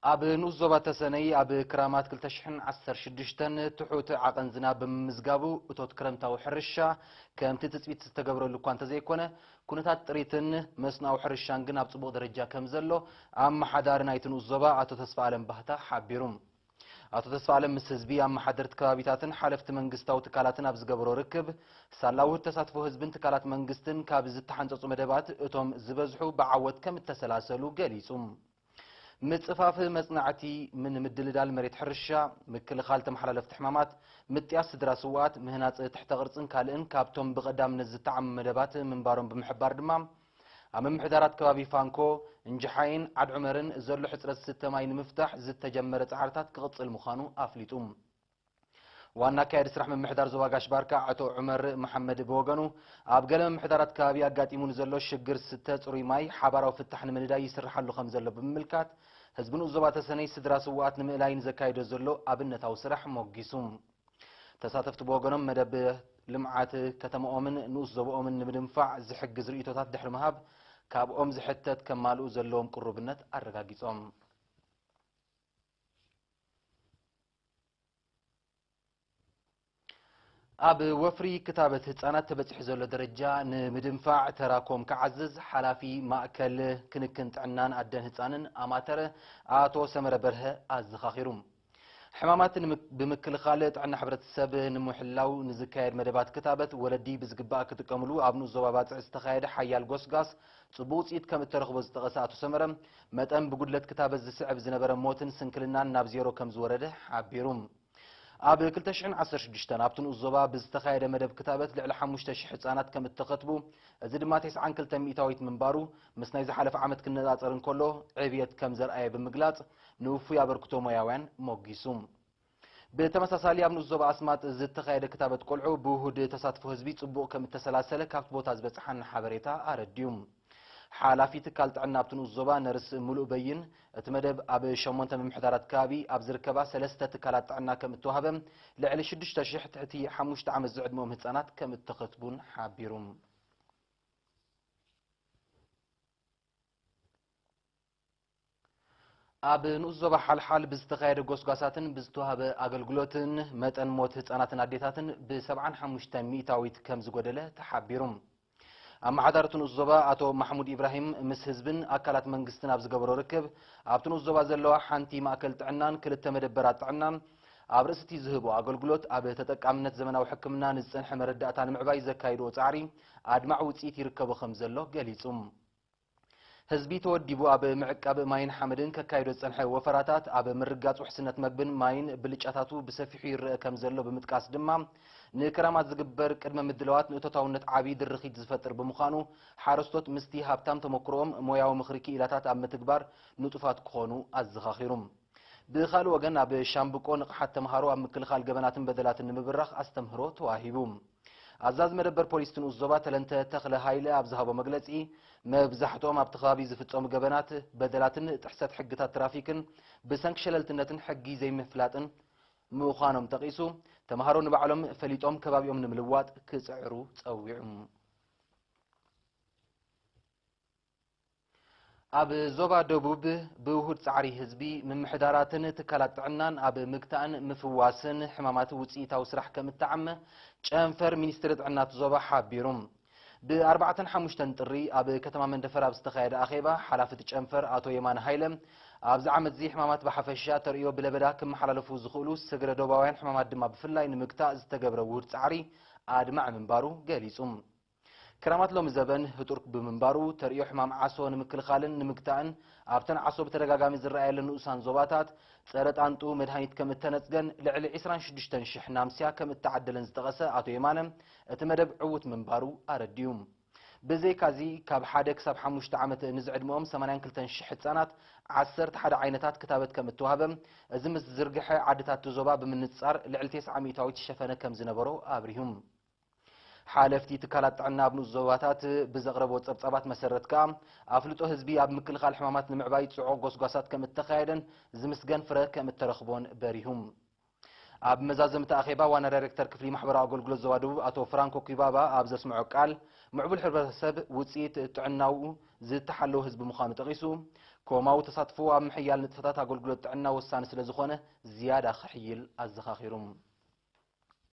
ኣብ ንኡስ ዞባ ተሰነይ ኣብ ክራማት ክልተ ሽሕን ዓሰርተ ሽዱሽተን ትሑት ዓቐን ዝናብ ብምምዝጋቡ፣ እቶት ክረምታዊ ሕርሻ ከምቲ ትጽቢት ዝተገብረሉ እኳ እንተዘይኮነ፣ ኩነታት ጥሪትን መስኖኣዊ ሕርሻን ግን ኣብ ጽቡቕ ደረጃ ከም ዘሎ ኣመሓዳሪ ናይቲ ንኡስ ዞባ ኣቶ ተስፋ ኣለም ባህታ ሓቢሩ። ኣቶ ተስፋ ኣለም ምስ ህዝቢ፣ ኣመሓደርቲ ከባቢታትን ሓለፍቲ መንግስታዊ ትካላትን ኣብ ዝገበሮ ርክብ፣ ሳላ ውህድ ተሳትፎ ህዝብን ትካላት መንግስትን ካብ ዝተሓንጸጹ መደባት እቶም ዝበዝሑ ብዓወት ከም እተሰላሰሉ ገሊጹ። ምጽፋፍ መጽናዕቲ ምን ምድልዳል መሬት ሕርሻ፣ ምክልኻል ተመሓላለፍቲ ሕማማት፣ ምጥያስ ስድራ ስውኣት፣ ምህናጽ ትሕተ ቅርጽን ካልእን ካብቶም ብቐዳምነት ዝተዓሙ መደባት ምንባሮም ብምሕባር ድማ፣ ኣብ ምምሕዳራት ከባቢ ፋንኮ፣ እንጅሓይን ዓድ ዑመርን ዘሎ ሕጽረት ዝስተ ማይ ንምፍታሕ ዝተጀመረ ጻዕርታት ክቕጽል ምዃኑ ኣፍሊጡ። ዋና ኣካያዲ ስራሕ ምምሕዳር ዞባ ጋሽ ባርካ ኣቶ ዑመር መሓመድ ብወገኑ፣ ኣብ ገለ ምምሕዳራት ከባቢ ኣጋጢሙ ንዘሎ ሽግር ዝስተ ጽሩይ ማይ ሓባራዊ ፍታሕ ንምንዳይ ይስርሓሉ ከም ዘሎ ብምምልካት፣ ህዝቢ ንኡስ ዞባ ተሰነይ ስድራ ስውኣት ንምእላይ ንዘካይዶ ዘሎ ኣብነታዊ ስራሕ ሞጊሱ። ተሳተፍቲ ብወገኖም፣ መደብ ልምዓት ከተማኦምን ንኡስ ዞባኦምን ንምድንፋዕ ዝሕግዝ ርእይቶታት ድሕሪ ምሃብ፣ ካብኦም ዝሕተት ከማልኡ ዘለዎም ቅሩብነት ኣረጋጊጾም። ኣብ ወፍሪ ክታበት ህጻናት ተበጺሑ ዘሎ ደረጃ ንምድንፋዕ ተራኮም ክዓዝዝ ሓላፊ ማእከል ክንክን ጥዕናን ኣደን ህጻንን ኣማተር ኣቶ ሰመረ በርሀ ኣዘኻኺሩ። ሕማማት ንምክ-፣ ብምክልኻል ጥዕና ሕብረተሰብ ንምሕላው ንዝካየድ መደባት ክታበት ወለዲ ብዝግባእ ክጥቀምሉ ኣብ ንኡስ ዞባ ባጽዕ ዝተኻየደ ሓያል ጎስጋስ ጽቡቕ ውጽኢት ከም እተረኽቦ ዝጠቐሰ ኣቶ ሰመረ፣ መጠን ብጉድለት ክታበት ዝስዕብ ዝነበረ ሞትን ስንክልናን ናብ ዜሮ ከም ዝወረደ ሓቢሩ። ኣብ ክልተ ሽሕን ዓሰርተ ሽዱሽተን ኣብቲ ንኡስ ዞባ ብዝተኻየደ መደብ ክታበት ልዕሊ ሓሙሽተ ሽሕ ህጻናት ከም እተኸትቡ፣ እዚ ድማ ተስዓን ክልተን ሚእታዊት ምንባሩ፣ ምስ ናይ ዝሓለፈ ዓመት ክነጻጸር እንከሎ ዕብየት ከም ዘርኣየ ብምግላጽ፣ ንውፉይ ኣበርክቶ ሞያውያን ሞጊሱ። ብተመሳሳሊ ኣብ ንኡስ ዞባ ኣስማጥ ዝተኻየደ ክታበት ቆልዑ ብውሁድ ተሳትፎ ህዝቢ ጽቡቕ ከም እተሰላሰለ ካብቲ ቦታ ዝበጽሓና ሓበሬታ ኣረድዩ። ሓላፊ ትካል ጥዕና ኣብቲ ንኡስ ዞባ ነርስ ሙሉእ በይን፣ እቲ መደብ ኣብ ሸሞንተ ምምሕዳራት ከባቢ ኣብ ዝርከባ ሰለስተ ትካላት ጥዕና ከም እተዋህበ፣ ልዕሊ ሽዱሽተ ሽሕ ትሕቲ ሓሙሽተ ዓመት ዝዕድመኦም ህጻናት ከም እተኸትቡን ሓቢሩ። ኣብ ንኡስ ዞባ ሓልሓል ብዝተኻየደ ጎስጓሳትን ብዝተዋህበ ኣገልግሎትን፣ መጠን ሞት ህጻናትን ኣዴታትን ብሰብዓን ሓሙሽተን ሚእታዊት ከም ዝጎደለ ተሓቢሩ። ኣመሓዳሪ እቲ ንኡስ ዞባ ኣቶ ማሕሙድ ኢብራሂም ምስ ህዝብን ኣካላት መንግስትን ኣብ ዝገበሮ ርክብ፣ ኣብቲ ንኡስ ዞባ ዘለዋ ሓንቲ ማእከል ጥዕናን ክልተ መደበራት ጥዕናን ኣብ ርእሲ እቲ ዝህቦ ኣገልግሎት ኣብ ተጠቃምነት ዘመናዊ ሕክምና ንዝጸንሐ መረዳእታ ንምዕባይ ዘካይድዎ ጻዕሪ ኣድማዒ ውጽኢት ይርከቦ ከም ዘሎ ገሊጹ። ህዝቢ ተወዲቡ ኣብ ምዕቃብ ማይን ሓመድን ከካይዶ ዝጸንሐ ወፈራታት ኣብ ምርጋጽ ውሕስነት መግብን ማይን ብልጫታቱ ብሰፊሑ ይረአ ከም ዘሎ ብምጥቃስ ድማ፣ ንክራማት ዝግበር ቅድመ ምድላዋት ንእቶታውነት ዓቢ ድርኺት ዝፈጥር ብምዃኑ፣ ሓረስቶት ምስቲ ሃብታም ተመክሮኦም ሞያዊ ምኽሪ ክኢላታት ኣብ ምትግባር ንጡፋት ክኾኑ ኣዘኻኺሩ። ብኻልእ ወገን፣ ኣብ ሻምብቆ ንቕሓት ተምሃሮ ኣብ ምክልኻል ገበናትን በደላትን ንምብራኽ ኣስተምህሮ ተዋሂቡ። ኣዛዚ መደበር ፖሊስ እቲ ንኡስ ዞባ ተለንተ ተኽለ ሃይለ ኣብ ዝሃቦ መግለጺ፣ መብዛሕትኦም ኣብቲ ከባቢ ዝፍጸሙ ገበናት፣ በደላትን ጥሕሰት ሕግታት ትራፊክን ብሰንኪ ሸለልትነትን ሕጊ ዘይምፍላጥን ምዃኖም ጠቒሱ፣ ተምሃሮ ንባዕሎም ፈሊጦም ከባቢኦም ንምልዋጥ ክጽዕሩ ጸዊዑ። ኣብ ዞባ ደቡብ ብውሁድ ጻዕሪ ህዝቢ፣ ምምሕዳራትን ትካላት ጥዕናን ኣብ ምግታእን ምፍዋስን ሕማማት ውጽኢታዊ ስራሕ ከም እተዓመ ጨንፈር ሚኒስትሪ ጥዕና እቲ ዞባ ሓቢሩ። ብ4ን ሓሙሽተን ጥሪ ኣብ ከተማ መንደፈራ ኣብ ዝተኻየደ ኣኼባ፣ ሓላፊ እቲ ጨንፈር ኣቶ የማነ ሃይለ፣ ኣብዚ ዓመት እዚ ሕማማት ብሓፈሻ፣ ተርእዮ ብለበዳ ክመሓላለፉ ዝኽእሉ ስግረ ዶባውያን ሕማማት ድማ ብፍላይ ንምግታእ ዝተገብረ ውሁድ ጻዕሪ ኣድማዒ ምንባሩ ገሊጹ። ክራማት ሎሚ ዘበን ህጡር ብምንባሩ፣ ተርእዮ ሕማም ዓሶ ንምክልኻልን ንምግታእን ኣብተን ዓሶ ብተደጋጋሚ ዝረኣየለን ንኡሳን ዞባታት ጸረ ጣንጡ መድሃኒት ከም እተነጽገን ልዕሊ ዕስራን ሽዱሽተን ሽሕ ናምስያ ከም እተዓደለን ዝጠቐሰ ኣቶ የማነ፣ እቲ መደብ ዕዉት ምንባሩ ኣረዲኡ። ብዘይካዚ፣ ካብ ሓደ ክሳብ ሓሙሽተ ዓመት ንዝዕድመኦም ሰማንያን ክልተን ሽሕ ህጻናት ዓሰርተ ሓደ ዓይነታት ክታበት ከም እተዋህበ፣ እዚ ምስ ዝርግሐ ዓድታት እቲ ዞባ ብምንጻር ልዕሊ ተስዓ ሚእታዊት ሸፈነ ከም ዝነበሮ ኣብሪሁ። ሓለፍቲ ትካላት ጥዕና ኣብ ንኡስ ዞባታት ብዘቕረቦ ጸብጻባት መሰረት ከኣ፣ ኣፍልጦ ህዝቢ ኣብ ምክልኻል ሕማማት ንምዕባይ ጽዑቕ ጎስጓሳት ከም እተኻየደን ዝምስገን ፍረ ከም እተረኽቦን በሪሁ። ኣብ መዛዘምቲ ኣኼባ ዋና ዳይሬክተር ክፍሊ ማሕበራዊ ኣገልግሎት ዞባ ደቡብ ኣቶ ፍራንኮ ኪባባ ኣብ ዘስምዖ ቃል፣ ምዕቡል ሕብረተሰብ ውፅኢት ጥዕናኡ ዝተሓለወ ህዝቢ ምዃኑ ጠቒሱ፣ ኮማዊ ተሳትፎ ኣብ ምሕያል ንጥፈታት ኣገልግሎት ጥዕና ወሳኒ ስለ ዝኾነ ዝያዳ ክሕይል ኣዘኻኺሩ።